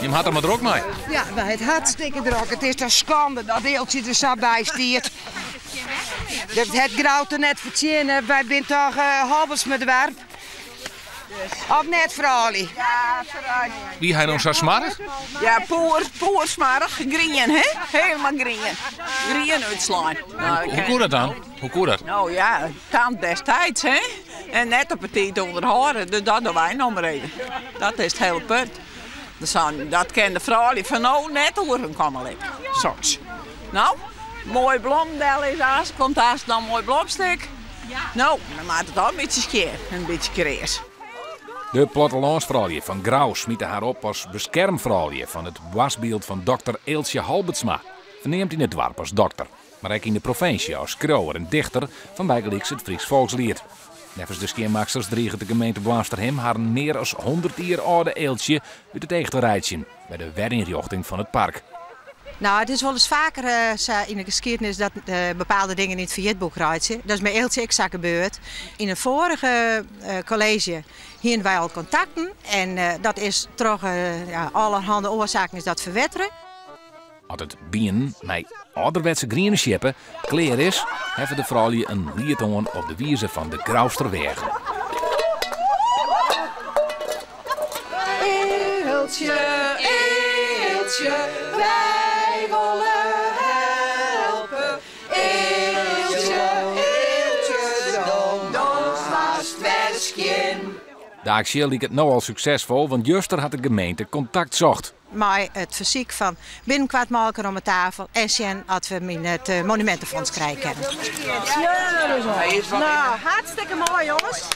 Jim hat der mar drok mei. Ja, wy ha it hartstikke drok. It is toch skande dat Eeltsje der sa by stiet. Dat hat Grou toch net fertsjinne. Wy binne toch Halbertsmadoarp? Of net, froulju? Ja, vooruit. Wie hy no sa smoarch? Ja, poer, poer smoarch. Grien, hè? Helemaal grien. Grien útslein. Nou, Hoe koe dat dan? Hoe koe dat? Nou ja, tand des tijds, hè? En net op 'e tiid ûnderhâlde, dus dat dogge wy no mar even. Dat is it hiele punt. Dus dat kin de froulju fan no net oer hun komme litte. Soks. No, moai blomdel is as, komt as dan moai blomstik. No, dan moat it al in bytsje skjin en in bytsje kreas. De plattelânsfroulju fan Grou smite har op as beskermfroulju fan it boarstbyld fan dokter Eeltsje Halbertsma, ferneamd yn it doarp as dokter, mar ek yn de provinsje as skriuwer en dichter fan bygelyks it Frysk folksliet. Neffens de skjinmaksters driget de gemeente Boarnsterhim harren mear as 100 jier âlde Eeltsje út it each te reitsjen by de werynrjochting fan it park. Nou, it is wolris faker sa yn de geskiednis dat bepaalde dingen yn it ferjitboek reitsje. Dat is mei Eeltsje ek sa gebeurd. Yn it foarige kolleezje hiene wy al kontakten en dat is troch allerhande oarsaken is dat ferwettere. As it bienen mei âlderwetse griene sjippe klear is, heffe de froulju in liet oan op de wize fan de Grouster weagen. Eeltsje, Eeltsje, wy wolle helpe. Eeltsje, Eeltsje, do moatst wer skjin. De aksje liket no al suksesfol, want juster hat de gemeente kontakt socht. Mei it fersyk fan binnenkoart mei elkoar om 'e tafel en sjen oft we him yn it monumintefonds krije kinne. Nou, hartstikke moai jonges.